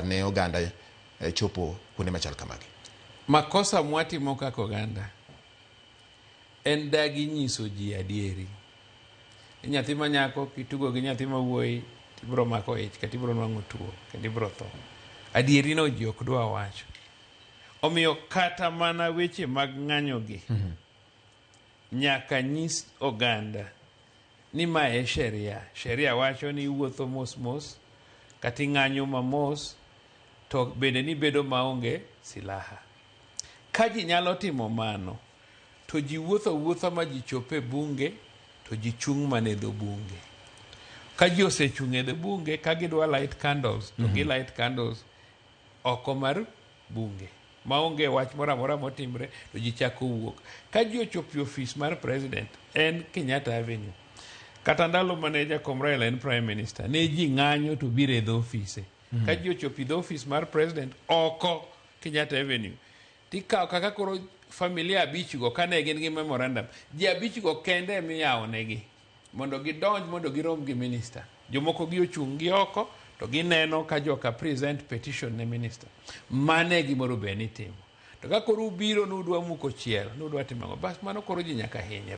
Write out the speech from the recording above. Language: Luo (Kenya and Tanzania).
Ne oganda chopo kuonde machal kamagi. Makosa mwatimo kaka oganda en dagi nyiso ji adieri. Ni nyathi ma nyako kitugo gi nyathi ma wuoyi tibiro mako ich kata ibiro nwang'o tuo kendo ibiro tho. Adieri no ji ok dwa wacho. Omiyo kata mana weche mag ng'anyo gi nyaka nyis oganda ni ma e sheria. Sheria wacho ni iwuotho mos mos kata ing'anyo mamos to bende ni bedo maonge silaha. Ka ji nyalo timo mano, to ji wuotho awuotha ma ji chop e bunge to ji chung' mana e dho bunge. Ka ji osechung' e dho bunge ka gidwa light candles to gi light candles oko mar bunge. Maonge wach moro amora motimre to ji chako wuok. Ka ji ochopo e ofis mar president en Kenyatta Avenue. Kata ndalo mane jakom Raila en prime minister, ne ji ng'anyo to biro e dho ofise. Ka ji ochopo e dho ofis mar president oko Kenyatta Avenue, tikawo kaka koro familia abich go kane gin gi memorandum, ji abich go kende emiyawo negi mondo gidonj mondo girom gi minister. Jomoko gi ochung' gi oko to gineno ka joka present petition ne minister. Mano e gimoro bed ni itimo. To ka koro ubiro nudwa muko chiel, nudwa timo ang'o, bas mano koro ji nyaka hinyre.